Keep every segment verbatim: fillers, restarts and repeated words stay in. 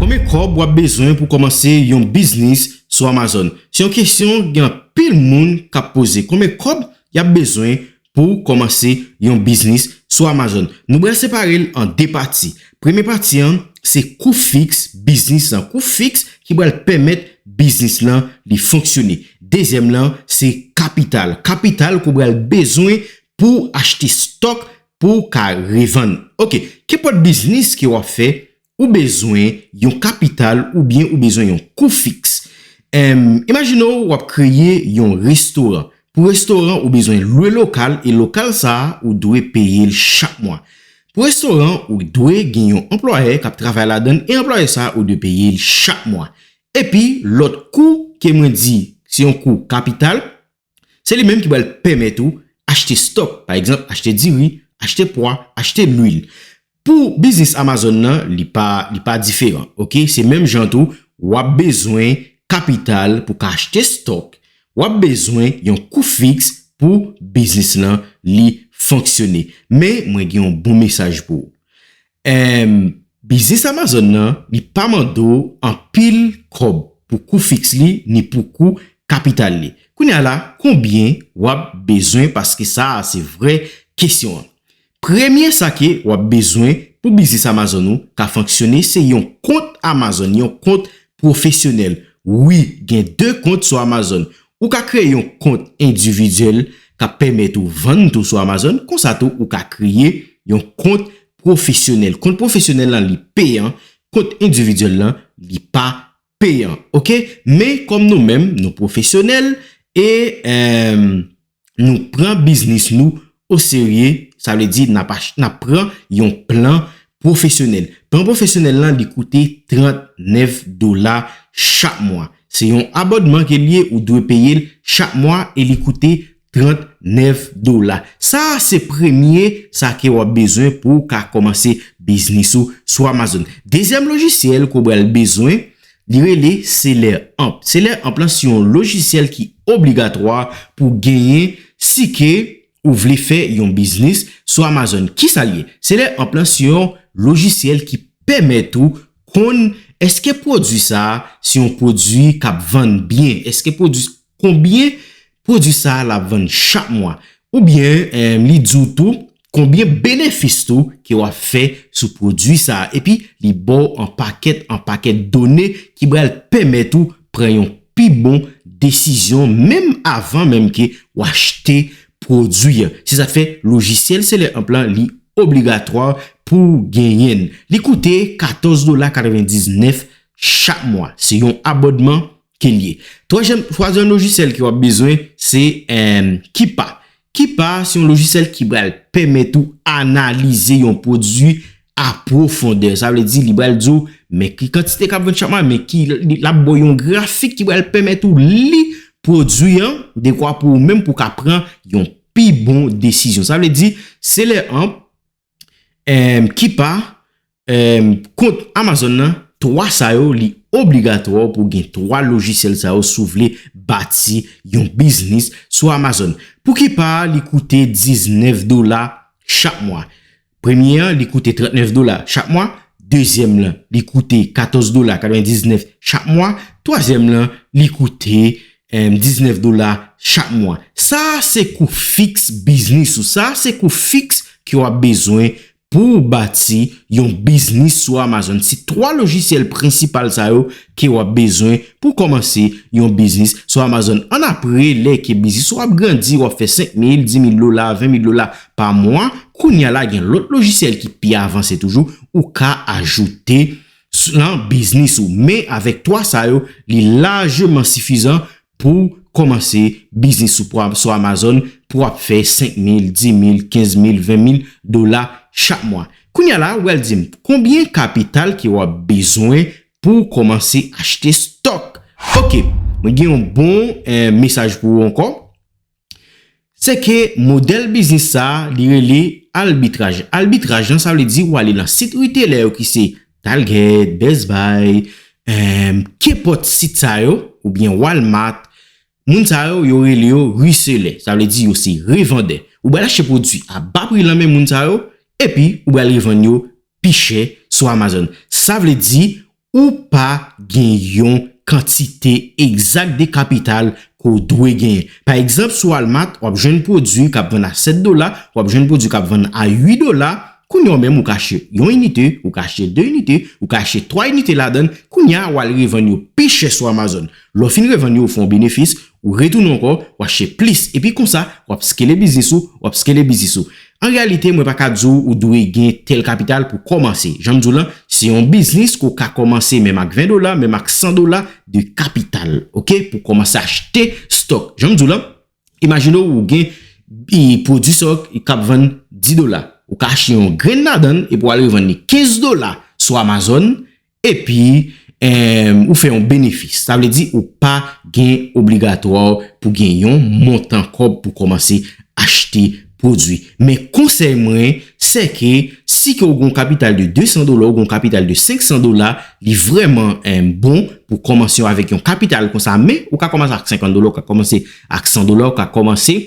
Konbyen kòb w ap bezwen pou kòmanse yon biznis sou Amazon? Se yon kesyon gen anpil moun k ap poze. Konbyen kòb y ap bezwen pou kòmanse yon biznis sou Amazon? Nou pral separe l an de pati. Premye pati an, se kou fiks biznis lan. Kou fiks ki pral pèmèt biznis lan li fonksyone. Dezyèm lan, se kapital. Kapital ke w pral bezwen pou achte stòk pou w ka revann. Oke, kenpòt biznis ke w ap fè, ou bezwen yon kapital oubyen ou bezwen yon kou fiks. Em, imajine w ap kreye yon restoran. Pou restoran, ou bezwen lwe lokal e lokal sa a, ou dwe peye l chak mwa. Pou restoran, ou dwe gen yon anplwayè k ap travay ladan l e anplwayè sa a, ou dwe peye l chak mwa. Epi, lòt kou ke mwen di, se yon kou kapital, se li menm ki pral pèmèt ou achte stòk, pa egzanp, achte diri, achte pwa, achte lwil. Pou biznis Amazon nan, li pa, li pa diferan, oke? Se menm jan tou, w ap bezwen kapital pou ka achte stòk, w ap bezwen yon kou fiks pou biznis lan li fonksyone. Men, mwen gen yon bon mesaj pou ou. Em, biznis Amazon nan, li pa mande w anpil kòb pou kou fiks li, ni pou kou kapital li. Kounye a la, konbyen w ap bezwen, paske sa a se vrè kesyon an. Premye sa ke w ap bezwen pou biznis Amazon ou ka fonksyone, se yon kont Amazon, yon kont pwofesyonèl. Wi, gen de kont sou Amazon. Ou ka kreye yon kont endividyèl k ap pèmèt ou vann tou sou Amazon, konsa tou ou ka kreye yon kont pwofesyonèl. Kont pwofesyonèl lan li peyan, kont endividyèl lan li pa peyan, oke? Men kòm nou menm, nou pwofesyonèl e, em, nou pran biznis nou oserye, sa vle di n ap ach-, n ap pran yon plan pwofesyonèl. Plan pwofesyonèl lan, li koute trannèf dola chak mwa. Se yon abònman ke l ye, ou dwe peye l chak mwa e li koute trannèf dola. Sa a se premye sa ke w ap bezwen pou w ka kòmanse biznis ou sou Amazon. Dezyèm lojisyèl ke w pral bezwen, li rele Seller Amp. Seller Amp lan se yon lojisyèl ki obligatwa pou w genyen si ke ou vle fè yon biznis sou Amazon. Kisa l ye? Seller Amp lan se yon lojisyèl ki pèmèt ou konn èske pwodui sa a se yon pwodui k ap vann byen, èske pwodui, konbyen pwodui sa a l ap vann chak mwa, oubyen, em, li di w tou konbyen benefis tou ke w ap fè sou pwodui sa a. Epi, li ba w an pakèt, an pakèt done ki pral pèmèt ou pran yon pi bon desizyon, menm avan menm ke w achte pwodui an. Se sa k fè lojisyèl Seller Amp lan, li obligatwa pou w genyen l. Li koute katòz dola katrevendiznèf chak mwa. Se yon abònman ke l ye. Twazyèm, twazyèm lojisyèl ke w ap bezwen, se, em, Kipa. Kipa, se yon lojisyèl ki pral pèmèt ou analize yon pwodui a pwofondè. Sa vle di, li pral di w, men ki kantite k ap vann chak mwa, men ki, li, l ap ba w yon grafik ki pral pèmèt ou li pwodui an, dekwa pou ou menm pou w ka pran yon pi bon desizyon. Sa vle di, Seller Amp, em, Kipa, em, kont Amazon nan, twa sa yo, li obligatwa pou w gen twa lojisyèl sa yo si w vle bati yon biznis sou Amazon. Pou Kipa, li koute diznèf dola chak mwa. Premye an, li koute trannèf dola chak mwa. Dezyèm lan, li koute katòz dola katrevendiznèf chak mwa. Twazyèm lan, li koute, em, diznèf dola chak mwa. Sa a se kou fiks biznis ou. Sa a se kou fiks ke w ap bezwen pou w bati yon biznis sou Amazon. Se twa lojisyèl prensipal sa yo ke w ap bezwen pou kòmanse yon biznis sou Amazon. Annapre, lè ke biznis ou ap grandi, w ap fè senk mil, dis mil dola, ven mil dola pa mwa, kounye a la, gen lòt lojisyèl ki pi avanse toujou, ou ka ajoute s-, nan biznis ou. Men avèk twa sa yo, li lajman sifizan pou kòmanse biznis sou, sou Amazon, pou w ap fè senk mil, dis mil, kenz mil, ven mil dola chak mwa. Kounye a la, ou pral di m, konbyen kapital ke w ap bezwen pou w kòmanse achte stòk? Oke, mwen gen yon bon, eh, mesaj pou ou ankò. Se ke modèl biznis sa a, li rele albitraj. Albitraj lan, sa vle di ou ale nan sit retailer yo ki se Target, Best Buy, em, kenpòt sit sa yo, oubyen Walmart. Moun sa yo, yo rele yo reseller. Sa vle di yo se revandè. Ou pral achte pwodui a ba pri lan men moun sa yo, epi ou pral revann yo pi chè sou Amazon. Sa vle di, ou pa gen yon kantite egzak de kapital ke w dwe genyen. Pa egzanp, sou Walmart, w ap jwenn pwodui k ap vann a sèt dola, w ap jwenn pwodui k ap vann a uit dola, kounye a w menm ou ka achte yon inite, ou ka achte de inite, ou ka achte twa inite ladan l, kounye a w al revann yo pi chè sou Amazon. Lè w fin revann yo, ou fè yon benefis, ou retounen ankò, ou achte plis. Epi konsa, w ap skele biznis ou, w ap skele biznis ou. An reyalite, mwen pa ka di w ou dwe gen tèl kapital pou kòmanse. Jan m di w lan, se yon biznis ke w ka kòmanse menm ak ven dola, menm ak san dola de kapital, oke, pou kòmanse achte stòk. Jan m di w lan, imajine w ou gen e, pwodui sa k ap vann dis dola. Ou ka achte yon grenn ladan l epi w al revann li kenz dola sou Amazon, epi em, ou fè yon benefis. Sa vle di ou pa gen obligatwa pou gen yon montan kòb pou kòmanse achte pwodui. Men konsèy mwen, se ke si ke ou gen yon kapital de de san dola, ou gen yon kapital de senk san dola, li vrèman em, bon pou kòmanse avèk yon kapital konsa. Men ou ka kòmanse ak senkant dola, ou ka kòmanse ak san dola, ou ka kòmanse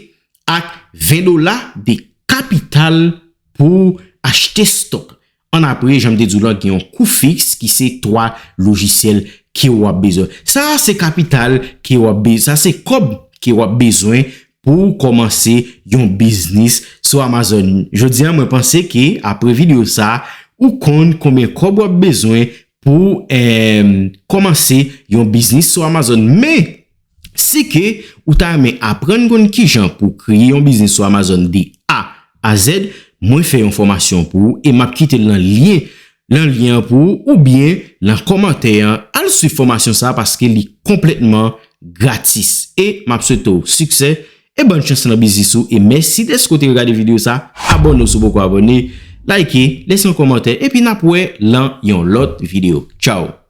ak ven dola de kapital pou achte stòk. Annapre, jan m te di w la, gen yon kou fiks ki se twa lojisyèl ke w ap bezwen. Sa a se kapital ke w ap bezwen, sa se kòb ke w ap bezwen pou w kòmanse yon biznis sou Amazon. Jodi a, mwen panse ke apre videyo sa a, ou konn konbyen kòb w ap bezwen pou em, kòmanse yon biznis sou Amazon. Men, si ke ou ta renmen aprann konn kijan pou w kreye yon biznis sou Amazon de A a Z, mwen fè yon fòmasyon pou ou e m ap kite l nan lyen, nan lyen an pou ou oubyen nan kòmantè an. Al swiv fòmasyon sa a paske li konplètman gratis. E m ap swete w siksè e bòn chans nan biznis ou. E mèsi dèske w te regade videyo sa a. Abòne w si w poko abòne, like, lese yon kòmantè, epi n ap wè lan yon lòt videyo. Tchaw!